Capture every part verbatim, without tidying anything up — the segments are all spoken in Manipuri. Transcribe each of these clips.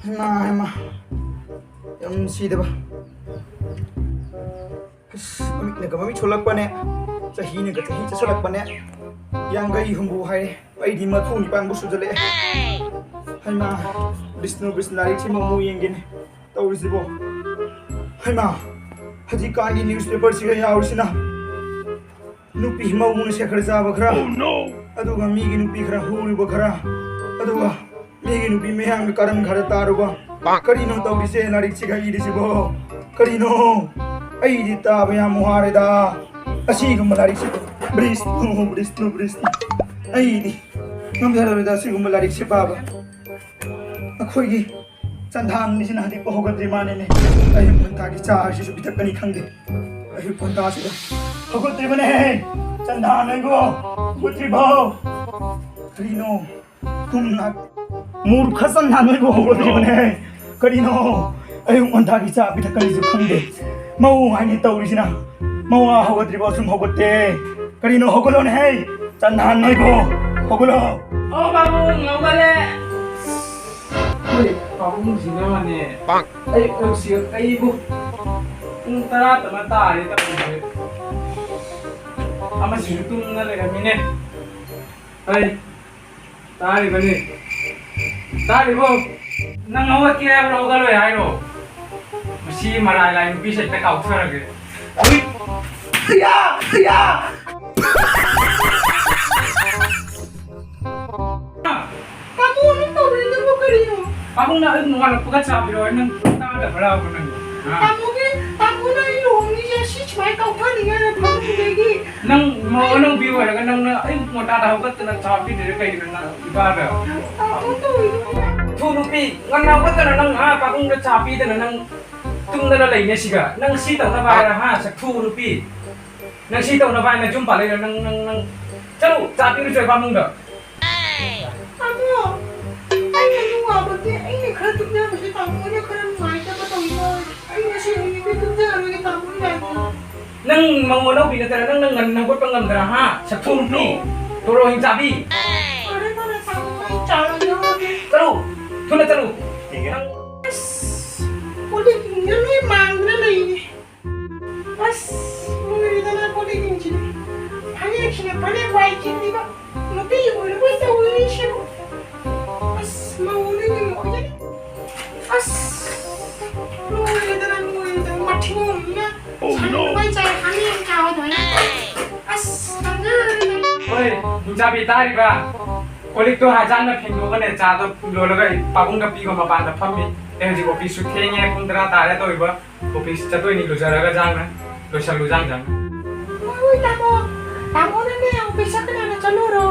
ꯍꯩꯃꯥ, ꯍꯩꯃꯥ꯫ ꯌꯥꯝ ꯅꯨꯡꯁꯤꯗꯕ꯫ ꯑꯁ, ꯃꯃꯤꯠꯅꯒ ꯃꯃꯤꯠ ꯁꯣꯜꯂꯛꯄꯅꯦ꯫ ꯆꯍꯤꯅꯒ ꯆꯍꯤ ꯆꯠꯁꯜꯂꯛꯄꯅꯦ꯫ ꯌꯥꯡꯈꯩ ꯍꯨꯝꯐꯨ ꯍꯥꯏꯔꯦ꯫ ꯑꯩꯗꯤ ꯃꯔꯐꯨ ꯅꯤꯄꯥꯟꯕꯨ ꯁꯨꯖꯜꯂꯛꯑꯦ꯫ ꯍꯩꯃꯥ, ꯕꯤꯁꯅꯨ, ꯕꯤꯁꯅꯨ, ꯂꯥꯏꯔꯤꯛꯁꯤꯃ ꯑꯃꯨꯛ ꯌꯦꯡꯒꯦꯅꯦ꯫ ꯇꯧꯔꯤꯁꯤꯕꯣ? ꯍꯩꯃꯥ, ꯍꯧꯖꯤꯛꯀꯥꯟꯒꯤ newspaperꯁꯤꯒ ꯌꯥꯎꯔꯤꯁꯤꯅ꯫ ꯅꯨꯄꯤ ꯃꯧꯅ ꯁꯦꯈꯔ ꯆꯥꯕ ꯈꯔ, ꯑꯗꯨꯒ ꯃꯤꯒꯤ ꯅꯨꯄꯤ ꯈꯔ ꯍꯨꯔꯨꯕ ꯈꯔ, ꯑꯗꯨꯒ ꯃꯤꯒꯤ ꯅꯨꯄꯤ ꯃꯌꯥꯡꯒ ꯀꯔꯟ ꯈꯔ ꯇꯥꯔꯨꯕ꯫ ꯀꯔꯤꯅꯣ ꯇꯧꯔꯤꯁꯦ ꯂꯥꯏꯔꯤꯛꯁꯤꯒ ꯏꯔꯤꯁꯤꯕꯣ? ꯀꯔꯤꯅꯣ? ꯑꯩꯗꯤ ꯇꯥꯕ ꯌꯥꯝ ꯋꯥꯔꯦꯗ꯫ ꯑꯁꯤꯒꯨꯝꯕ ꯂꯥꯏꯔꯤꯛꯁꯤ ꯕ꯭ꯔꯤꯁꯅꯨ, ꯕ꯭ꯔꯤꯁꯅꯨ, ꯕ꯭ꯔꯤꯁꯅꯨ꯫ ꯑꯩꯗꯤ ꯉꯝꯖꯔꯔꯣꯏꯗ ꯑꯁꯤꯒꯨꯝꯕ ꯂꯥꯏꯔꯤꯛꯁꯦ ꯄꯥꯕ꯫ ꯑꯩꯈꯣꯏꯒꯤ ꯆꯟꯗꯥꯟꯒꯤꯁꯤꯅ ꯍꯧꯖꯤꯛ ꯐꯥꯎ ꯍꯧꯒꯠꯇ꯭ꯔꯤ ꯃꯥꯅꯤꯅꯦ꯫ ꯑꯌꯨꯛ ꯉꯟꯇꯥꯒꯤ ꯆꯥ ꯑꯁꯤꯁꯨ ꯄꯤꯊꯛꯀꯅꯤ ꯈꯪꯗꯦ꯫ ꯑꯌꯨꯛ ꯉꯟꯇꯥꯁꯤꯗ ꯍꯧꯒꯠꯇ꯭ꯔꯤꯕꯅꯦ꯫ ꯆꯟꯗꯥꯟ ꯍꯣꯏꯕꯣ, ꯍꯧꯒꯠꯇ꯭ꯔꯤꯕꯣ? ꯀꯔꯤꯅꯣ? ꯈꯨꯝꯅ ꯃꯨꯔꯈ ꯆꯟꯗꯥꯟ ꯍꯣꯏꯕꯣ ꯍꯧꯒꯠꯇ꯭ꯔꯤꯕꯅꯦ꯫ ꯀꯔꯤꯅꯣ? ꯑꯌꯨꯛ ꯉꯟꯇꯥꯒꯤ ꯆꯥ ꯄꯤꯊꯛꯀꯅꯤꯁꯨ ꯈꯪꯗꯦ꯫ ꯃꯧ ꯍꯥꯏꯅ ꯇꯧꯔꯤꯁꯤꯅ꯫ ꯃꯧ ꯍꯧꯒꯠꯇ꯭ꯔꯤꯕꯣ ꯁꯨꯝ ꯍꯧꯒꯠꯇꯦ꯫ ꯀꯔꯤꯅꯣ? ꯍꯧꯒꯠꯂꯣꯅꯦ ꯍꯦ꯫ ꯆꯟꯗꯥꯟ ꯍꯣꯏꯕꯣ, ꯍꯧꯒꯠꯂꯣ꯫ ꯑꯣ, ꯄꯥꯕꯨꯡ, ꯍꯧꯒꯠꯂꯦ꯫ ꯑꯩꯈꯣꯏ ꯄꯥꯕꯨꯡꯁꯤꯅꯅꯦ, ꯑꯩ, ꯑꯩ, ꯁꯤ, ꯑꯩꯕꯨ ꯄꯨꯡ ꯇꯔꯥ ꯇꯃ ꯇꯥꯔꯦ ꯇꯧꯔꯤꯁꯦ꯫ ꯑꯃꯁꯤꯁꯨ ꯇꯨꯝꯅ ꯂꯩꯔꯝꯃꯤꯅꯦ꯫ ꯑꯩ ꯇꯥꯔꯤꯕꯅꯤ꯫ ꯇꯥꯔꯤꯕꯣ? ꯅꯪ ꯍꯧꯒꯠꯀꯦ ꯍꯥꯏꯕ꯭ꯔꯣ, ꯍꯧꯒꯠꯂꯣꯏ ꯍꯥꯏꯔꯣ? ꯃꯁꯤ ꯃꯔꯥꯏ ꯂꯥꯏ ꯅꯨꯄꯤꯁꯦ ꯍꯦꯛꯇ ꯀꯥꯎꯊꯔꯒꯦ꯫ ꯎꯏ! ꯑꯌꯥ! ꯑꯌꯥ! ꯇꯥꯃꯣ, ꯅꯪ ꯇꯧꯔꯤꯗꯨꯕꯨ ꯀꯔꯤꯅꯣ? ꯄꯥꯕꯨꯡꯅ ꯑꯌꯨꯛ ꯅꯣꯡꯉꯥꯜꯂꯛꯄꯒ ꯆꯥ ꯄꯤꯔꯛꯑꯣ, ꯅꯪ ꯇꯥꯗꯕ꯭ꯔꯥꯕ ꯅꯪ? ꯍꯥ? ꯇꯥꯃꯣꯒꯤ, ꯇꯥꯃꯣꯅ ꯑꯩ ꯂꯨꯍꯣꯡꯉꯤꯁꯦ ꯁꯤ ꯁꯨꯃꯥꯏꯅ ꯀꯥꯎꯊꯅꯤꯡꯉꯥꯏꯔꯣ ꯐꯃꯨꯡꯗꯒꯤ? ꯅꯪ ꯃꯧ ꯑꯅꯧꯕꯤ ꯑꯣꯏꯔꯒ ꯅꯪꯅ ꯑꯌꯨꯛ ꯉꯟꯇꯥꯗ ꯍꯧꯒꯠꯇꯅ ꯆꯥ ꯄꯤꯗ꯭ꯔꯤꯗꯣ ꯀꯩꯒꯤꯅꯣ ꯅꯪ ꯏꯄꯥꯗ? ꯇꯥꯃꯣ ꯇꯧꯔꯤꯗꯨꯕꯨ? ꯊꯨ ꯅꯨꯄꯤ, ꯉꯟꯅ ꯍꯧꯒꯠꯇꯅ ꯅꯪ, ꯍꯥ, ꯄꯥꯕꯨꯡꯗ ꯆꯥ ꯄꯤꯗꯅ ꯅꯪ ꯇꯨꯝꯗꯅ ꯂꯩꯅꯦ ꯁꯤꯒ꯫ ꯅꯪ ꯁꯤ ꯇꯧꯅꯕ ꯍꯥꯏꯔ, ꯍꯥ, ꯁꯛꯊꯨ ꯅꯨꯄꯤ? ꯅꯪ ꯁꯤ ꯇꯧꯅꯕ ꯍꯥꯏꯅ ꯌꯨꯝ ꯄꯥꯜꯂꯛꯏꯔꯣ? ꯅꯪ, ꯅꯪ, ꯅꯪ, ꯆꯠꯂꯨ, ꯆꯥ ꯄꯤꯔꯨꯆꯣ ꯏꯕꯥꯃꯨꯡꯗ꯫ ꯇꯥꯃꯣ, ꯑꯩꯅ ꯅꯨꯡꯉꯥꯏꯕꯗꯤ ꯑꯩꯅ ꯈꯔ ꯇꯨꯝꯖꯕꯁꯦ ꯇꯥꯃꯣꯅ ꯈꯔ ꯅꯨꯡꯉꯥꯏꯇꯕ ꯇꯧꯏꯀꯣ꯫ ꯑꯩ ꯉꯁꯤ ꯍꯌꯦꯡꯗꯤ ꯇꯨꯝꯖꯔꯔꯣꯏꯒꯦ ꯇꯥꯃꯣ ꯏꯕꯥꯅꯤ꯫ ꯅꯪ ꯃꯧ ꯑꯅꯧꯕꯤ ꯅꯠꯇꯅ ꯅꯪ, ꯅꯪ ꯉꯟꯅ ꯍꯧꯒꯠꯄ ꯉꯝꯗ꯭ꯔꯥ, ꯍꯥ? ꯁꯛꯊꯨ ꯅꯨꯄꯤ, ꯇꯣꯔꯣ ꯍꯤꯡꯆꯥꯕꯤ꯫ ꯐꯔꯦ, ꯐꯔꯦ, ꯇꯥꯃꯣ, ꯑꯩ ꯆꯥ ꯂꯣꯟꯖꯔꯨꯔꯒꯦ꯫ ꯆꯠꯂꯨ, ꯊꯨꯅ ꯆꯠꯂꯨ꯫ ꯑꯁ, ꯀꯣꯜ ꯂꯤꯛꯁꯤꯡꯁꯦ ꯂꯣꯏ ꯃꯥꯡꯗꯅ ꯂꯩꯔꯦ꯫ ꯑꯁ, ꯂꯣꯏꯔꯦꯗꯅ ꯀꯣꯜ ꯂꯤꯛꯁꯤꯡꯁꯤꯗꯤ꯫ ꯐꯅꯦꯛꯁꯤꯅ ꯐꯅꯦꯛ ꯋꯥꯏ ꯆꯤꯜꯂꯤꯕ꯫ ꯅꯨꯄꯤ ꯑꯣꯏꯔꯕꯣꯏ ꯇꯧꯔꯤꯁꯤꯕꯨ꯫ ꯑꯁ, ꯃꯧꯅꯤꯅꯦ ꯃꯧꯁꯦ꯫ ꯑꯁ, ꯂꯣꯏꯔꯦꯗꯅ, ꯂꯣꯏꯔꯦꯗꯅ, ꯃꯊꯤ ꯃꯌꯨꯝꯅ ꯁꯟ ꯂꯣꯏ ꯆꯥꯏ, ꯍꯥꯃꯦꯡ ꯆꯥꯕ ꯑꯗꯨꯃꯥꯏꯅ꯫ ꯑꯁ, ꯈꯪꯖꯔꯦꯗꯅ꯫ ꯍꯣꯏ, ꯅꯤꯡꯆꯥꯕꯤ ꯇꯥꯔꯤꯕ? ꯀꯣꯜ ꯂꯤꯛꯇꯣ ꯍꯥꯟꯖꯥꯡꯅ ꯐꯦꯡꯗꯣꯛꯑꯒꯅꯦ, ꯆꯥꯗꯣ ꯂꯣꯜꯂꯒ ꯑꯩ ꯄꯥꯕꯨꯡꯗ ꯄꯤꯕ ꯃꯄꯥꯟꯗ ꯐꯝꯃꯤ꯫ ꯑꯩ ꯍꯧꯖꯤꯛ ꯑꯣꯐꯤꯁꯁꯨ ꯊꯦꯡꯉꯦ, ꯄꯨꯡ ꯇꯔꯥ ꯇꯥꯔꯦ ꯇꯧꯔꯤꯕ꯫ ꯑꯣꯐꯤꯁ ꯆꯠꯇꯣꯏꯅꯤ, ꯂꯨꯖꯔꯒ ꯆꯥꯡꯅ ꯂꯣꯏꯁꯜꯂꯨ ꯆꯥꯡ ꯆꯥꯡ꯫ ꯍꯣꯏ, ꯍꯣꯏ, ꯇꯥꯃꯣ꯫ ꯇꯥꯃꯣꯅꯅꯦ ꯑꯣꯐꯤꯁ ꯆꯠꯀꯅꯦꯅ ꯆꯠꯂꯨꯔꯣ꯫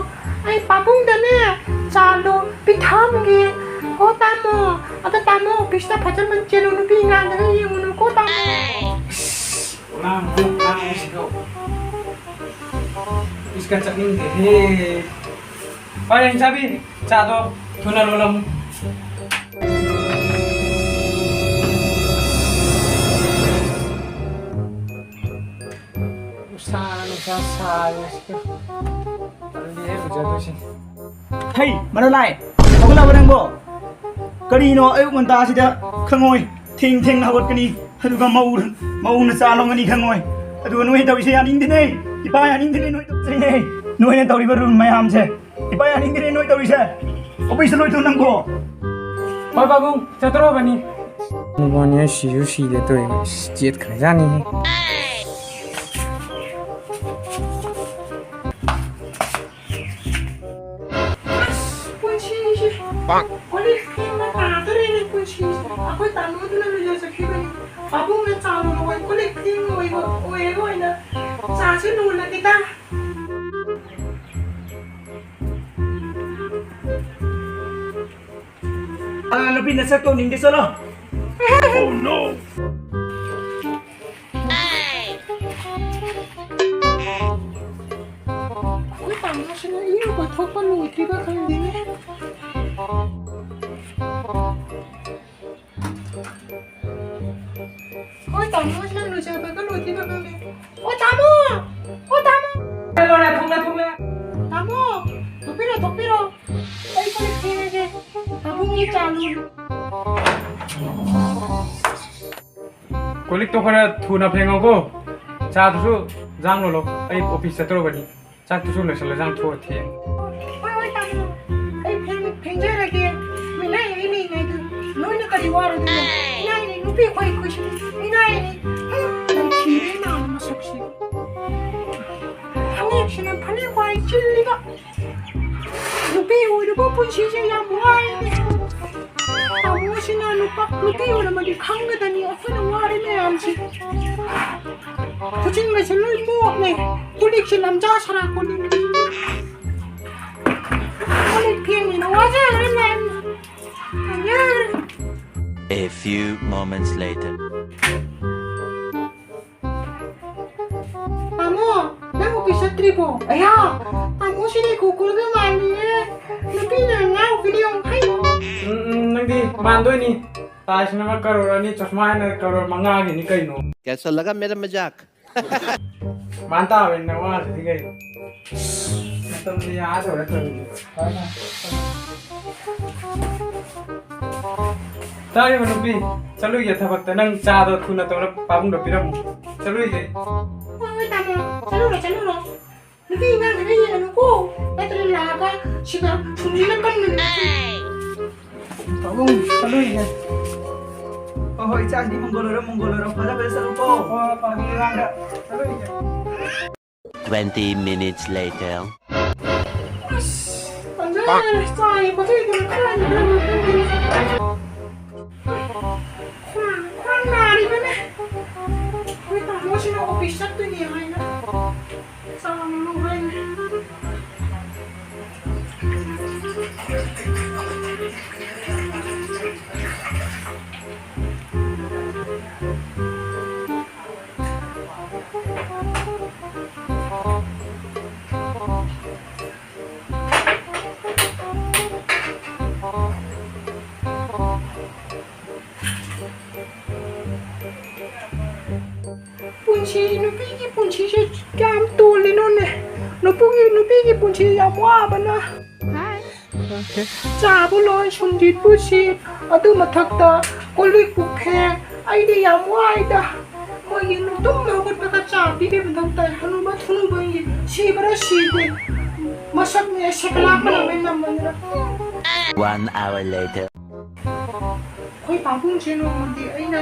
ꯑꯩ ꯄꯥꯕꯨꯡꯗꯅꯦ ꯆꯥꯗꯣ ꯄꯤꯊꯝꯒꯦ꯫ ꯍꯣ, ꯇꯥꯃꯣ꯫ ꯑꯗꯣ ꯇꯥꯃꯣ ꯑꯣꯐꯤꯁꯇ ꯐꯖꯅ ꯆꯦꯜꯂꯨ, ꯅꯨꯄꯤ ꯉꯥꯡꯗꯅ ꯌꯦꯡꯉꯨꯅꯨꯀꯣ, ꯇꯥꯃꯣ꯫ ꯑꯁ, ꯉꯥꯡꯕ ꯉꯥꯡꯕꯁꯤꯗ ꯑꯣꯐꯤꯁꯀ ꯆꯠꯅꯤꯡꯗꯦꯍꯦ꯫ ꯍꯣꯏ, ꯂꯦꯡꯁꯥꯕꯤ, ꯆꯥꯗꯣ ꯊꯨꯅ ꯂꯣꯜꯂꯝꯃꯨ꯫ ꯅꯨꯡꯁꯥ, ꯅꯨꯡꯁꯥ ꯁꯥꯔꯤꯁꯤꯒ꯫ ꯇꯜꯂꯤꯍꯦ ꯂꯨꯖꯗꯣꯏꯁꯦ꯫ ꯍꯩ, ꯃꯔꯂꯥꯏ, ꯍꯧꯒꯠꯂꯕ ꯅꯪꯕꯣ? ꯀꯔꯤꯅꯣ ꯑꯌꯨꯛ ꯉꯟꯇꯥꯁꯤꯗ ꯈꯪꯉꯣꯏ? ꯊꯦꯡ ꯊꯦꯡꯅ ꯍꯧꯒꯠꯀꯅꯤ, ꯑꯗꯨꯒ ꯃꯧ, ꯃꯧꯅ ꯆꯥ ꯂꯣꯟꯒꯅꯤ ꯈꯪꯉꯣꯏ꯫ ꯑꯗꯨꯒ ꯅꯣꯏꯅ ꯇꯧꯔꯤꯁꯦ ꯌꯥꯅꯤꯡꯗꯦꯅꯦ, ꯏꯄꯥ ꯌꯥꯅꯤꯡꯗꯦꯅꯦ ꯅꯣꯏ ꯇꯧꯔꯤꯁꯦ, ꯅꯣꯏꯅ ꯇꯧꯔꯤꯕ ꯔꯨꯜ ꯃꯌꯥꯝꯁꯦ꯫ ꯏꯄꯥ ꯌꯥꯅꯤꯡꯗꯦꯅꯦ ꯅꯣꯏ ꯇꯧꯔꯤꯁꯦ꯫ ꯑꯣꯐꯤꯁꯇ ꯂꯣꯏ ꯊꯨ ꯅꯪꯕꯣ꯫ ꯍꯣꯏ ꯄꯥꯕꯨꯡ, ꯆꯠꯇꯣꯔꯕꯅꯤ꯫ ꯃꯕꯥꯅꯤ ꯁꯤꯁꯨ ꯁꯤꯗꯦ ꯇꯧꯔꯤꯕ, ꯏꯁ, ꯆꯦꯠꯈ꯭ꯔꯖꯥꯠꯅꯤꯍꯦ꯫ ꯑꯁ, ꯄꯨꯟꯁꯤꯁꯦ꯫ ꯀꯣꯜ ꯂꯤꯛ ꯐꯦꯡꯕ ꯇꯥꯗꯣꯔꯦꯅꯦ ꯄꯨꯟꯁꯤꯁꯦ꯫ ꯑꯩꯈꯣꯏ ꯇꯥꯃꯣꯗꯨꯅ ꯂꯨꯖ ꯆꯠꯈꯤꯕꯅꯤ꯫ ꯄꯥꯕꯨꯡꯅ ꯆꯥ ꯂꯣꯜꯂꯣ, ꯀꯣꯜ ꯂꯤꯛ ꯐꯦꯡꯉꯣ ꯑꯣꯏꯔꯣ, ꯑꯣꯏꯔꯣ ꯑꯣꯏꯅ ꯆꯥꯁꯦ ꯂꯣꯜꯂꯒꯦꯗ꯫ ꯑ, ꯅꯨꯄꯤ ꯅꯁꯛ ꯇꯣꯡꯅꯤꯡꯗꯦ, ꯆꯠꯂꯣ꯫ ꯑꯩꯈꯣꯏ ꯇꯥꯃꯣꯁꯤꯅ ꯏꯔꯨ ꯀꯣꯏꯊꯣꯛꯄ ꯂꯣꯏꯗ꯭ꯔꯤꯕ ꯈꯪꯗꯦꯅꯦ꯫ ꯑꯩꯈꯣꯏ ꯇꯥꯃꯣꯁꯤꯅ ꯂꯨꯖꯕꯒ ꯂꯣꯏꯗ꯭ꯔꯤꯕ ꯈꯪꯗꯦ꯫ ꯑꯣ ꯇꯥꯃꯣ! ꯑꯣ ꯇꯥꯃꯣ! ꯂꯣꯏꯔꯦ, ꯊꯨꯡꯂꯦ, ꯊꯨꯡꯂꯦ꯫ ꯇꯥꯃꯣ! ꯊꯣꯛꯄꯤꯔꯣ, ꯊꯣꯛꯄꯤꯔꯣ꯫ ꯑꯩ ꯀꯣꯜ ꯂꯤꯛ ꯐꯦꯡꯉꯒꯦ꯫ ꯄꯥꯕꯨꯡꯒꯤ ꯆꯥ ꯂꯣꯜꯂꯨ꯫ ꯀꯣꯜ ꯂꯤꯛꯇꯣ ꯈꯔ ꯊꯨꯅ ꯐꯦꯡꯉꯣꯀꯣ꯫ ꯆꯥꯗꯨꯁꯨ ꯌꯦꯟꯖꯥꯡ ꯂꯣꯜꯂꯣ꯫ ꯑꯩ ꯑꯣꯐꯤꯁ ꯆꯠꯇꯧꯔꯕꯅꯤ꯫ ꯆꯥꯛꯇꯨꯁꯨ ꯂꯣꯏꯁꯤꯜꯂꯣ, ꯌꯦꯟꯖꯥꯡ ꯊꯣꯛꯑ ꯊꯦꯡꯉꯦ꯫ ꯍꯣꯏ, ꯍꯣꯏ, ꯇꯥꯃꯣ꯫ ꯑꯩ ꯐꯦꯡ-, ꯐꯦꯡꯖꯔꯒꯦ꯫ ꯃꯤꯅꯥꯏ ꯑꯩ ꯂꯩꯉꯩꯗ ꯅꯣꯏꯅ ꯀꯔꯤ ꯋꯥꯔꯨꯗꯣꯏꯅꯣ? ꯃꯤꯅꯥꯏꯅꯤ, ꯅꯨꯄꯤ ꯑꯩꯈꯣꯏ, ꯑꯩꯈꯣꯏꯁꯨ ꯃꯤꯅꯥꯏꯅꯤ꯫ ꯍꯨꯝ, ꯅꯝꯊꯤꯕꯤ ꯅꯥꯕ ꯃꯁꯛꯁꯤ꯫ ꯐꯅꯦꯛꯁꯤꯅ ꯐꯅꯦꯛ ꯋꯥꯏ ꯆꯤꯜꯂꯤꯕ꯫ ꯅꯨꯄꯤ ꯑꯣꯏꯔꯨꯕ ꯄꯨꯟꯁꯤꯁꯦ ꯌꯥꯝ ꯋꯥꯏꯅꯦ꯫ ꯇꯥꯃꯣꯁꯤꯅ ꯅꯨꯄꯥ, ꯅꯨꯄꯤ ꯑꯣꯏꯔꯝꯃꯗꯤ ꯈꯪꯒꯗꯅꯤ ꯑꯩꯈꯣꯏꯅ ꯋꯥꯔꯤ ꯃꯌꯥꯝꯁꯦ꯫ ꯈꯨꯖꯤꯟꯒꯁꯦ ꯂꯣꯏ ꯃꯣꯠꯂꯦ꯫ ꯀꯣꯜꯂꯤꯛꯁꯦ ꯂꯝꯖꯥ ꯁꯔꯥ ꯀꯣꯜꯂꯤꯛ꯫ ꯀꯣꯜꯂꯤꯛ ꯐꯦꯡꯉꯤꯅ ꯋꯥꯖꯈ꯭ꯔꯦ ꯃꯌꯥꯝ꯫ ꯋꯥꯖꯈ꯭ꯔꯦ꯫ A few moments later. ꯇꯥꯃꯣ, ꯅꯪ ꯑꯣꯐꯤꯁ ꯆꯠꯇ꯭ꯔꯤꯕꯣ? ꯑꯌꯥ, ꯇꯥꯃꯣꯁꯤꯗꯤ ꯒꯣꯀꯨꯜꯒ ꯃꯥꯜꯂꯤꯌꯦ꯫ ꯅꯨꯄꯤꯅ ꯉꯥꯎꯕꯤꯗꯤ ꯌꯥꯝ ꯍꯩ꯫ ꯎꯝ, ꯎꯝ, ꯅꯪꯗꯤ ꯃꯥꯟꯗꯣꯏꯅꯤ꯫ ꯇꯥꯖ ꯃꯍꯜ ꯀꯔꯣꯔ ꯑꯅꯤ, ꯆꯁꯃꯥ ꯍꯥꯏꯅ ꯀꯔꯣꯔ ꯃꯉꯥꯒꯤꯅꯤ ꯀꯩꯅꯣ꯫ कैसा लगा मेरा मजाक? ꯃꯥꯟ ꯇꯥꯕꯅꯤ ꯅꯋꯥꯁꯤꯗꯤ ꯀꯩꯅꯣ꯫ ꯃꯇꯝꯁꯦ ꯌꯥꯗꯧꯔꯦ ꯇꯧꯔꯤꯁꯦ꯫ ꯇꯥꯔꯤꯕ ꯅꯨꯄꯤ, ꯆꯠꯂꯨꯏꯒꯦ ꯊꯕꯛꯇ꯫ ꯅꯪ ꯆꯥꯗꯣ ꯊꯨꯅ ꯇꯧꯔ ꯄꯥꯕꯨꯡꯗ ꯄꯤꯔꯝꯃꯨ꯫ ꯆꯠꯂꯨꯏꯒꯦ꯫ ꯍꯣꯏ, ꯍꯣꯏ, ꯇꯥꯃꯣ꯫ ꯆꯠꯂꯨꯔꯣ, ꯆꯠꯂꯨꯔꯣ꯫ ꯅꯨꯄꯤ ꯑꯉꯥꯡꯗꯨꯅ ꯌꯦꯡꯉꯅꯨꯀꯣ꯫ ꯅꯠꯇ꯭ꯔꯗꯤ ꯂꯥꯛꯑꯒ ꯁꯤꯗ ꯁꯨꯝꯁꯤꯅ ꯀꯟꯕꯅꯦ꯫ ꯄꯥꯕꯨꯡ, ꯆꯠꯂꯨꯏꯒꯦ꯫ ꯍꯣꯏ, ꯍꯣꯏ, ꯏꯆꯥꯁꯤꯗꯤ ꯃꯪꯒꯣꯜ ꯑꯣꯏꯔꯣ, ꯃꯪꯒꯣꯜ ꯑꯣꯏꯔꯣ꯫ ꯐꯖ ꯐꯖ ꯆꯠꯂꯨꯀꯣ꯫ ꯍꯣꯏ, ꯍꯣꯏ, ꯄꯥꯕꯨꯡ, ꯏꯔꯥꯡꯗ ꯆꯠꯂꯨꯏꯒꯦ꯫ Twenty minutes later. ꯑꯁ, ꯇꯟꯖꯥ ꯂꯩꯔꯦ꯫ ꯆꯥꯔꯤ ꯄꯣꯠꯆꯩꯗꯨꯅ ꯀꯗꯥꯏꯗ ꯂꯩꯔꯝꯃꯣ ꯈꯪꯗꯦ꯫ ꯈ꯭ꯋꯥꯡ, ꯈ꯭ꯋꯥꯡ ꯅꯥꯔꯤꯕꯅꯦ꯫ ꯑꯩꯈꯣꯏ ꯇꯥꯃꯣꯁꯤꯅ ꯑꯣꯐꯤꯁ ꯆꯠꯇꯣꯏꯅꯦ ꯍꯥꯏꯅ ꯆꯥ ꯑꯃ ꯂꯧꯈ꯭ꯔꯦꯅꯦ꯫ ꯄꯨꯟꯁꯤ, ꯅꯨꯄꯤꯒꯤ ꯄꯨꯟꯁꯤꯁꯦ ꯀꯌꯥꯝ ꯇꯣꯜꯂꯤꯅꯣꯅꯦ? ꯅꯨꯄꯤꯒꯤ, ꯅꯨꯄꯤꯒꯤ ꯄꯨꯟꯁꯤ ꯌꯥꯝ ꯋꯥꯕꯅ꯫ ꯆꯥꯕꯨ ꯂꯣꯏ, ꯁꯨꯝꯖꯤꯠꯄꯨ ꯁꯤ, ꯑꯗꯨ ꯃꯊꯛꯇ ꯀꯣꯜ ꯂꯤꯛꯄꯨ ꯐꯦꯡ꯫ ꯑꯩꯗꯤ ꯌꯥꯝ ꯋꯥꯏꯗ꯫ ꯃꯣꯏꯒꯤ ꯇꯨꯝꯕ ꯍꯧꯒꯠꯄꯒ ꯆꯥ ꯄꯤꯕꯤꯕ ꯃꯊꯧ ꯇꯥꯏ꯫ ꯍꯅꯨꯕ ꯊꯨꯅꯨꯕꯒꯤ ꯁꯤꯕ꯭ꯔꯥ ꯁꯤꯗꯦ꯫ ꯃꯁꯛꯅꯦ ꯁꯦꯀꯂꯥ ꯃꯅꯝ ꯅꯝꯕꯅꯤꯅ꯫ One hour later. ꯑꯩꯈꯣꯏ ꯄꯥꯕꯨꯡꯁꯦ ꯅꯣꯡꯃꯗꯤ ꯑꯩꯅ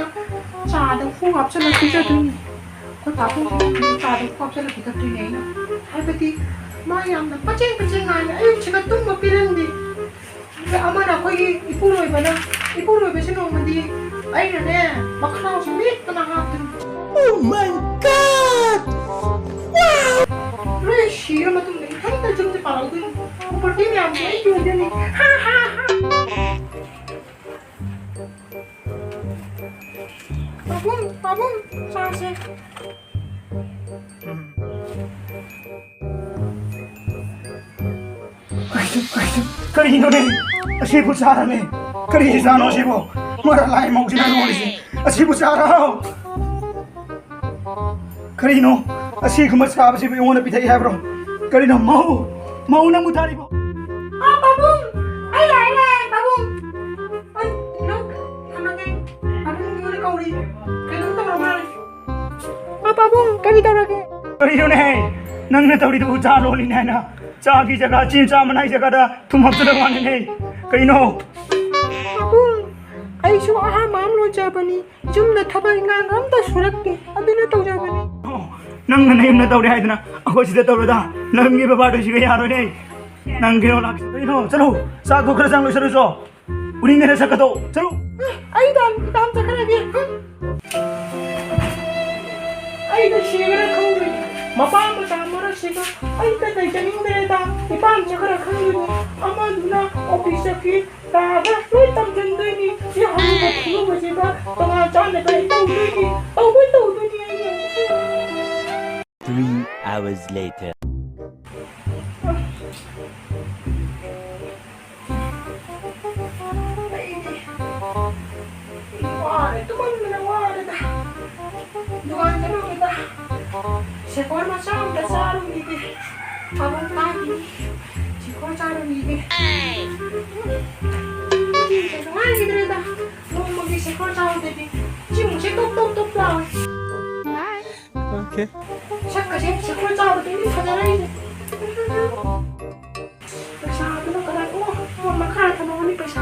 ꯆꯥꯗ ꯍꯨ ꯍꯥꯞꯆꯜꯂ ꯄꯤꯖꯗꯣꯏꯅꯤ꯫ ꯑꯩꯈꯣꯏ ꯄꯥꯕꯨꯡꯁꯦ ꯅꯣꯡꯃꯗꯤ ꯆꯥꯗ ꯍꯨ ꯍꯥꯞꯆꯜꯂ ꯄꯤꯖꯗꯣꯏꯅꯤ ꯑꯩꯅ꯫ ꯍꯥꯏꯕꯗꯤ ꯃꯥ ꯌꯥꯝꯅ ꯄꯆꯦꯡ ꯄꯆꯦꯡ ꯉꯥꯡꯉꯦ꯫ ꯑꯌꯨꯛꯁꯤꯒ ꯇꯨꯝꯕ ꯄꯤꯔꯝꯗꯦ꯫ ꯑꯗ ꯑꯃꯅ ꯑꯩꯈꯣꯏꯒꯤ ꯏꯄꯨꯔꯣꯏꯕꯅ, ꯏꯄꯨꯔꯣꯏꯕꯁꯦ ꯅꯣꯡꯃꯗꯤ ꯑꯩꯅꯅꯦ ꯃꯈꯅꯥꯎꯁꯦ ꯃꯦꯠꯇꯅ ꯍꯥꯞꯇꯣꯏꯅꯤ꯫ Oh my God! ꯂꯣꯏ ꯁꯤꯔ ꯃꯇꯨꯡꯗ ꯏꯊꯟꯇ ꯌꯨꯝꯁꯦ ꯄꯥꯜꯍꯧꯗꯣꯏꯅꯤ꯫ Property ꯃꯌꯥꯝꯁꯦ ꯑꯩꯒꯤ ꯑꯣꯏꯗꯣꯏꯅꯤ꯫ ꯍꯥ, ꯍꯥ, ꯍꯥ꯫ ꯄꯥꯕꯨꯡ, ꯄꯥꯕꯨꯡ, ꯆꯥꯁꯦ꯫ ꯀꯩꯅꯣ, ꯀꯩꯅꯣ, ꯀꯔꯤꯅꯣꯅꯦ? ꯑꯁꯤꯕꯨ ꯆꯥꯔꯅꯦ? ꯀꯔꯤ ꯆꯥꯅꯣ ꯑꯁꯤꯕꯨ? ꯃꯔ ꯂꯥꯏ ꯃꯧꯁꯤꯅ ꯂꯣꯔꯤꯁꯦ꯫ ꯑꯁꯤꯕꯨ ꯆꯥꯔꯣ? ꯀꯔꯤꯅꯣ? ꯑꯁꯤꯒꯨꯝꯕ ꯆꯥꯕꯁꯤꯕꯨ ꯑꯩꯉꯣꯟꯗ ꯄꯤꯊꯛꯏ ꯍꯥꯏꯕ꯭ꯔꯣ? ꯀꯔꯤꯅꯣ? ꯃꯧ? ꯃꯧ ꯅꯪꯕꯨ ꯊꯥꯔꯤꯕꯣ? ꯑꯥ, ꯄꯥꯕꯨꯡ! ꯑꯩ ꯂꯥꯛꯑꯦ, ꯂꯥꯛꯑꯦ, ꯄꯥꯕꯨꯡ! ꯑꯩ, ꯀꯩꯅꯣ, ꯊꯝꯃꯒꯦ꯫ ꯄꯥꯕꯨꯡ ꯑꯩꯉꯣꯟꯗ ꯀꯧꯔꯤ꯫ ꯀꯩꯅꯣꯝ ꯇꯧꯔ ꯃꯥꯜꯂꯦ꯫ ꯑꯥ, ꯄꯥꯕꯨꯡ, ꯀꯔꯤ ꯇꯧꯔꯒꯦ? ꯀꯔꯤꯅꯣꯅꯦ? ꯅꯪꯅ ꯇꯧꯔꯤꯗꯨꯕꯨ ꯆꯥ ꯂꯣꯜꯂꯤꯅꯦ ꯍꯥꯏꯅ? ꯆꯥꯒꯤ ꯖꯒꯥ, ꯆꯦ ꯆꯥ ꯃꯅꯥꯏ ꯖꯒꯥꯗ ꯊꯨꯝ ꯍꯥꯞꯆꯜꯂ ꯃꯥꯜꯂꯦꯅꯦ꯫ ꯀꯩꯅꯣ? ꯄꯥꯕꯨꯡ, ꯑꯩꯁꯨ ꯑꯍꯥꯟꯕ ꯑꯃ ꯂꯣꯟꯖꯕꯅꯤ꯫ ꯌꯨꯝꯗ ꯊꯕꯛ ꯏꯟꯈꯥꯡ ꯑꯝꯇ ꯁꯨꯔꯛꯇꯦ꯫ ꯑꯗꯨꯅ ꯇꯧꯖꯕꯅꯤ꯫ ꯑꯣ, ꯅꯪꯅ ꯅꯌꯨꯝꯗ ꯇꯧꯔꯦ ꯍꯥꯏꯗꯅ ꯑꯩꯈꯣꯏ ꯁꯤꯗ ꯇꯧꯔꯗ ꯅꯪꯒꯤ ꯕꯕꯥꯗꯨ ꯁꯤꯒ ꯌꯥꯔꯣꯏꯅꯦ꯫ ꯅꯪ ꯀꯩꯅꯣ ꯂꯥꯛ-, ꯀꯩꯅꯣ? ꯆꯠꯂꯣ, ꯆꯥꯛꯇꯣ ꯈꯔ ꯆꯥꯡ ꯂꯣꯏꯁꯜꯂꯨꯆꯣ꯫ ꯎꯔꯤꯡ ꯂꯩꯔ ꯁꯛꯀꯗꯧ꯫ ꯆꯠꯂꯣ꯫ ꯑꯩ ꯗꯥꯝ, ꯗꯥꯝ ꯆꯠꯈ꯭ꯔꯒꯦ꯫ ꯑꯩꯗꯣ ꯁꯤꯒ꯭ꯔ ꯈꯪꯗ꯭ꯔꯦ꯫ ꯃꯄꯥ ꯃꯆꯥ ꯃꯔꯛꯁꯤꯗ ꯑꯩꯗ ꯂꯩꯖꯅꯤꯡꯗ꯭ꯔꯦꯗ꯫ ꯏꯄꯥꯝ ꯆꯠꯈ꯭ꯔ ꯈꯪꯗ꯭ꯔꯦ꯫ ꯑꯃꯗꯨꯅ ꯑꯣꯐꯤꯁ ꯆꯠꯈꯤ, ꯇꯥꯗ ꯂꯣꯏ ꯇꯝꯖꯟꯗꯣꯏꯅꯤ꯫ ꯁꯤ ꯍꯧꯔꯤꯕ ꯈꯨꯅꯨꯕꯁꯤꯗ ꯇꯣꯉꯥꯟ ꯆꯥꯅꯕ ꯑꯩ ꯇꯧꯗꯣꯏꯅꯤ꯫ ꯇꯧꯕꯩ ꯇꯧꯗꯣꯏꯅꯤ ꯑꯩ꯫ Three hours later. ꯑꯩꯗꯤ ꯋꯥꯔꯦ, ꯇꯨꯝꯃꯟꯗꯅ ꯋꯥꯔꯦꯗ꯫ ꯗꯨꯀꯥꯟ ꯆꯠꯂꯨꯒꯦꯗ꯫ ꯁꯦꯀꯣꯔ ꯃꯆꯥ ꯑꯝꯇ ꯆꯥꯔꯨꯈꯤꯒꯦ꯫ ꯄꯥꯕꯨꯡ ꯇꯥꯈꯤꯅꯤ꯫ ꯆꯥꯔꯨꯈꯤꯒꯦ꯫ ꯆꯤꯟꯁꯦ ꯅꯨꯡꯉꯥꯏꯈꯤꯗ꯭ꯔꯦꯗ꯫ ꯅꯣꯡꯃꯒꯤ ꯁꯦꯀꯣꯔ ꯆꯥꯕꯗꯗꯤ ꯆꯤꯟꯁꯦ ꯇꯣꯞ ꯇꯣꯞ ꯇꯣꯞ ꯂꯥꯎꯋꯦ꯫ Okay. ꯁꯛꯀꯁꯦ ꯁꯦꯀꯣꯔ ꯆꯥꯕꯗꯒꯤ ꯐꯖꯔꯛꯏꯁꯦ꯫ ꯄꯩꯁꯥꯗꯨꯅ ꯀꯗꯥꯏ? ꯑꯣ, ꯐꯣꯟ ꯃꯈꯥꯗ ꯊꯝꯃꯝꯃꯅꯤ ꯄꯩꯁꯥ꯫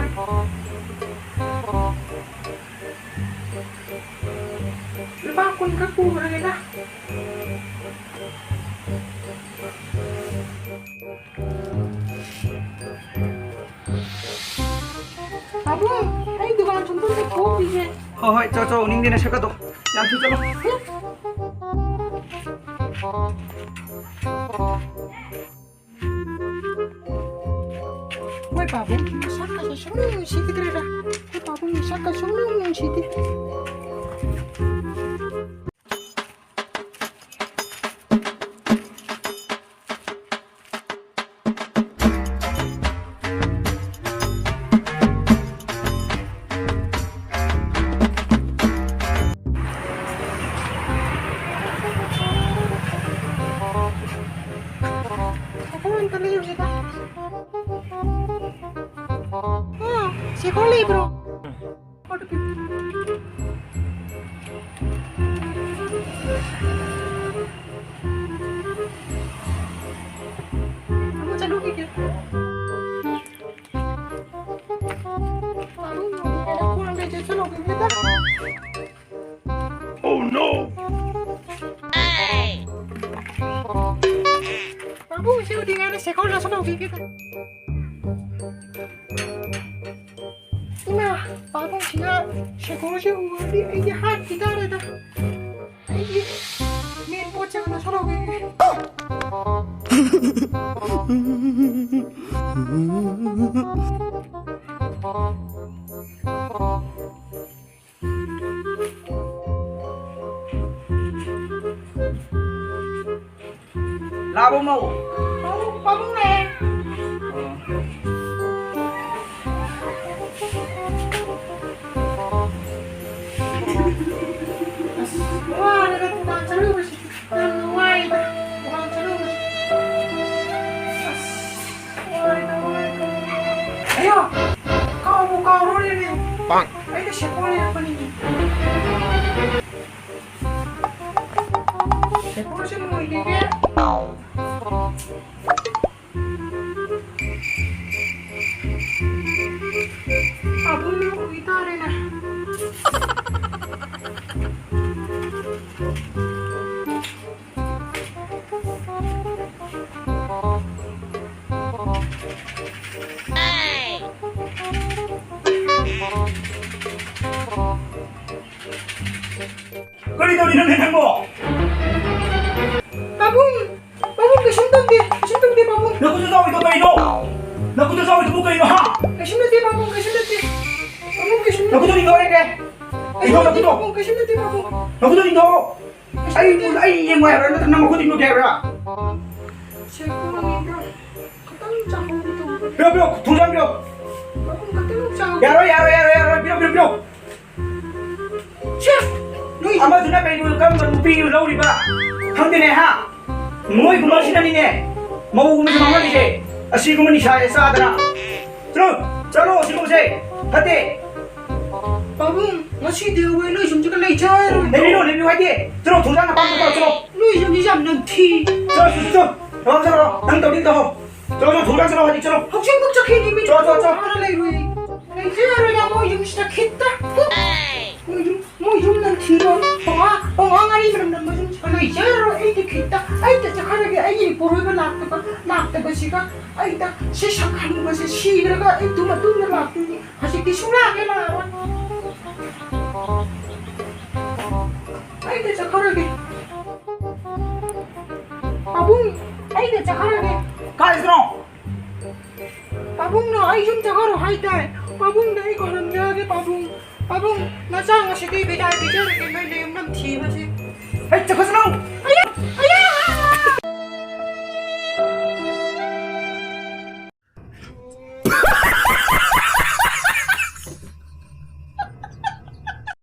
ꯂꯨꯄꯥ ꯀꯨꯟ ꯈꯛ ꯄꯨꯈ꯭ꯔꯒꯦꯗ꯫ ꯄꯥꯕꯨꯡ, ꯑꯩ ꯗꯨꯀꯥꯟ ꯁꯣꯝꯗ ꯊꯣꯛꯈꯤꯒꯦ꯫ ꯍꯣꯏ, ꯍꯣꯏ, ꯆꯣ, ꯆꯣ, ꯎꯅꯤꯡꯗꯦꯅꯦ, ꯁꯦꯀꯠꯇꯣ꯫ ꯌꯥꯝ ꯊꯨ ꯆꯠꯂꯣ꯫ ꯃꯣꯏ ꯄꯥꯕꯨꯡ ꯃꯁꯛꯀꯁꯦ ꯁꯨꯝ ꯅꯨꯡꯁꯤꯈꯤꯗ꯭ꯔꯦꯗ꯫ ꯃꯣꯏ ꯄꯥꯕꯨꯡ ꯃꯁꯛꯀ ꯁꯨꯝ ꯅꯨꯡꯁꯤꯗꯦ꯫ ꯁꯦꯀꯣꯔ ꯑꯝꯇ ꯂꯩꯔꯨꯁꯤꯗ꯫ ꯑ, ꯁꯦꯀꯣꯔ ꯂꯩꯕ꯭ꯔꯣ? ꯑꯃꯨꯛ ꯆꯠꯂꯨꯈꯤꯒꯦ꯫ ꯄꯥꯕꯨꯡ ꯎꯗ꯭ꯔꯤꯉꯩꯗ ꯐꯣꯟ ꯄꯦ ꯆꯠꯁꯜꯍꯧꯈꯤꯒꯦꯗ꯫ Oh no! ꯄꯥꯕꯨꯡꯁꯤ ꯎꯗ꯭ꯔꯤꯉꯩꯗ ꯁꯦꯀꯣꯔ ꯆꯠꯁꯜꯍꯧꯈꯤꯒꯦꯗ꯫ ꯏꯃꯥ, ꯄꯥꯕꯨꯡꯁꯤꯅ ꯁꯦꯀꯣꯔꯁꯦ ꯎꯔꯗꯤ ꯑꯩꯗꯤ ꯍꯥꯠꯈꯤ ꯇꯥꯔꯦꯗ꯫ ꯑꯩꯒꯤ ꯃꯦꯟ ꯄꯣꯠꯁꯦ ꯍꯥꯟꯅ ꯁꯣꯂꯧꯒꯦ꯫ ꯂꯥꯛꯑꯕꯣ, ꯃꯧ? ꯄꯥꯕꯨꯡ, ꯄꯥꯕꯨꯡ ꯂꯥꯛꯑꯦ꯫ ꯑꯁ, ꯋꯥꯔꯦꯗ ꯗꯨꯀꯥꯟ ꯆꯠꯂꯨꯕꯁꯤ꯫ ꯌꯥꯝ ꯅꯨꯡꯉꯥꯏꯗ ꯗꯨꯀꯥꯟ ꯆꯠꯂꯨꯕꯁꯤ꯫ ꯑꯁ꯫ ꯑꯩꯅ ꯁꯦꯀꯣꯜ ꯂꯩꯔꯛꯄꯅꯤꯅꯦ꯫ ꯁꯦꯀꯣꯜꯁꯦ ꯂꯣꯏꯔꯦꯅꯦ꯫ ꯄꯥꯕꯨꯡꯅ ꯎꯏ ꯇꯥꯔꯦꯅꯦ꯫ ꯀꯔꯤ ꯇꯧꯔꯤꯅꯣꯅꯦ ꯅꯪꯕꯣ? ꯄꯥꯕꯨꯡ, ꯄꯥꯕꯨꯡ, ꯀꯩꯁꯨꯝ ꯇꯧꯗꯦ, ꯀꯩꯁꯨꯝ ꯇꯧꯗꯦ, ꯄꯥꯕꯨꯡ꯫ ꯅꯈꯨꯠꯇ ꯆꯥꯎꯔꯤꯗꯣ ꯀꯩꯅꯣ? ꯅꯈꯨꯠꯇ ꯆꯥꯎꯔꯤꯗꯨꯕꯨ ꯀꯩꯅꯣ, ꯍꯥ? ꯀꯩꯁꯨꯝ ꯅꯠꯇꯦ, ꯄꯥꯕꯨꯡ, ꯀꯩꯁꯨꯝ ꯅꯠꯇꯦ꯫ ꯄꯥꯕꯨꯡ, ꯀꯩꯁꯨꯝ ꯅꯈꯨꯠꯇꯣ ꯅꯠꯇꯦ꯫ ꯂꯤꯡꯊꯣꯛꯑꯣ꯫ ꯀꯩꯁꯨꯝ ꯅꯠꯇꯦ, ꯄꯥꯕꯨꯡ, ꯀꯩꯁꯨꯝ ꯅꯠꯇꯦ, ꯄꯥꯕꯨꯡ꯫ ꯅꯈꯨꯠꯇꯣ ꯂꯤꯡꯊꯣꯛꯑꯣ꯫ ꯀꯩꯁꯨꯝ ꯑꯩ, ꯅꯠꯇꯦ꯫ ꯑꯩ ꯌꯦꯡꯉꯣ ꯍꯥꯏꯕ꯭ꯔꯥ? ꯅꯠꯇ꯭ꯔꯒ ꯅꯪ ꯃꯈꯨꯠ ꯂꯤꯡꯊꯣꯛꯀꯦ ꯍꯥꯏꯕ꯭ꯔꯥ? ꯁꯦ, ꯄꯥꯕꯨꯡ, ꯈꯤꯇꯪ ꯆꯥꯍꯧꯒꯦ ꯇꯧꯕ꯫ ꯄꯤꯔꯣ, ꯄꯤꯔꯣ, ꯊꯨꯝꯖꯥꯡ ꯄꯤꯔꯣ꯫ ꯄꯥꯕꯨꯡ, ꯈꯤꯇꯪ ꯆꯥꯍꯧꯒꯦ꯫ ꯌꯥꯔꯣꯏ, ꯌꯥꯔꯣꯏ, ꯌꯥꯔꯣꯏ, ꯌꯥꯔꯣꯏ, ꯄꯤꯔꯣ, ꯄꯤꯔꯣ, ꯄꯤꯔꯣ꯫ ꯁꯦ, ꯅꯣꯏ ꯑꯃꯗꯨꯅ ꯀꯩꯅꯣ, ꯀꯔꯝꯕ ꯅꯨꯄꯤ ꯂꯧꯔꯤꯕ? ꯈꯪꯗꯦꯅꯦ, ꯍꯥ? ꯃꯣꯏꯒꯨꯝꯕꯁꯤꯅꯅꯤꯅꯦ, ꯃꯧꯒꯨꯝꯕꯁꯤ ꯃꯥꯡꯍꯜꯂꯤꯁꯦ꯫ ꯑꯁꯤꯒꯨꯝꯕ ꯅꯤꯁꯥꯁꯦ ꯆꯥꯗꯅ꯫ ꯆꯠꯂꯣ, ꯆꯠꯂꯣ, ꯑꯁꯤꯒꯨꯝꯕꯁꯦ ꯐꯠꯇꯦ꯫ ꯄꯥꯕꯨꯡ, ꯉꯁꯤꯗꯤ ꯑꯩꯈꯣꯏ ꯅꯣꯏ ꯌꯨꯝꯁꯤꯗ ꯂꯩꯖꯔꯣꯏ꯫ ꯂꯩꯕꯤꯌꯣ, ꯂꯩꯕꯤꯌꯣ ꯍꯥꯏꯗꯤ꯫ ꯆꯠꯂꯣ, ꯊꯣꯡꯖꯥꯡ ꯅꯄꯥꯝ ꯆꯠꯂꯣ, ꯆꯠꯂꯣ꯫ ꯅꯣꯏ ꯌꯨꯝꯁꯤ ꯌꯥꯝ ꯅꯝꯊꯤ꯫ ꯆꯠꯂꯣ, ꯆꯠꯂꯣ, ꯆꯠꯂꯣ꯫ ꯅꯪ ꯇꯧꯅꯤꯡ ꯇꯧ꯫ ꯆꯠꯂꯣ, ꯆꯠꯂꯣ, ꯊꯣꯡꯖꯥꯡ ꯆꯠꯂꯣ ꯍꯥꯏꯗꯤ, ꯆꯠꯂꯣ꯫ ꯍꯧꯖꯤꯛꯃꯛ ꯆꯠꯈꯤꯅꯤ, ꯃꯤ ꯆꯠꯂꯣ, ꯆꯠꯂꯣ, ꯆꯠꯂꯣ꯫ ꯐꯥꯅ ꯂꯩꯔꯣꯏ꯫ ꯂꯩꯖꯔꯣꯏ, ꯃꯣꯏ ꯌꯨꯝꯁꯤꯗ ꯈꯤꯠꯇ꯫ ꯃꯣꯏ ꯌꯨꯝ, ꯃꯣꯏ ꯌꯨꯝ ꯅꯝꯊꯤꯔꯣꯏ꯫ ꯄꯉꯥ, ꯄꯉꯥ ꯉꯥꯔꯤ ꯃꯅꯝ ꯅꯝꯕ ꯌꯨꯝꯁꯤꯗ ꯂꯩꯖꯔꯣꯏ꯫ ꯑꯩꯗꯤ ꯈꯤꯠꯇ, ꯑꯩꯗ ꯆꯠꯈ꯭ꯔꯒꯦ꯫ ꯑꯩꯒꯤ ꯏꯄꯨꯔꯣꯏꯕ ꯂꯥꯛꯇꯕ, ꯂꯥꯛꯇꯕꯁꯤꯒ ꯑꯩꯗ ꯁꯤ ꯁꯛ ꯍꯅꯨꯕꯁꯦ ꯁꯤꯈ꯭ꯔꯒ ꯑꯩ ꯇꯨꯝ ꯃꯇꯨꯡꯗ ꯂꯥꯛꯇꯣꯏꯅꯤ꯫ ꯍꯧꯖꯤꯛꯇꯤ ꯁꯨꯡꯂꯥꯛ ꯍꯦꯛ ꯂꯥꯛꯑꯔꯣꯏ꯫ ꯑꯩꯗ ꯆꯠꯈ꯭ꯔꯒꯦ꯫ ꯄꯥꯕꯨꯡ, ꯑꯩꯗ ꯆꯠꯈ꯭ꯔꯒꯦ꯫ ꯀꯥꯏꯗꯅꯣ? ꯄꯥꯕꯨꯡꯅ ꯑꯩ ꯌꯨꯝ ꯆꯠꯈ꯭ꯔꯣ ꯍꯥꯏꯇꯥꯏ꯫ ꯄꯥꯕꯨꯡꯗ ꯑꯩ ꯈꯣꯏꯔꯝꯖꯔꯒꯦ, ꯄꯥꯕꯨꯡ꯫ ꯄꯥꯕꯨꯡ, ꯅꯆꯥ ꯉꯁꯤꯗꯤ ꯕꯤꯗꯥꯏ ꯄꯤꯖꯔꯒꯦ, ꯅꯣꯏ ꯅꯌꯨꯝ ꯅꯝꯊꯤꯕꯁꯦ꯫ ꯍꯩ, ꯆꯠꯈ꯭ꯔꯁꯅꯨ!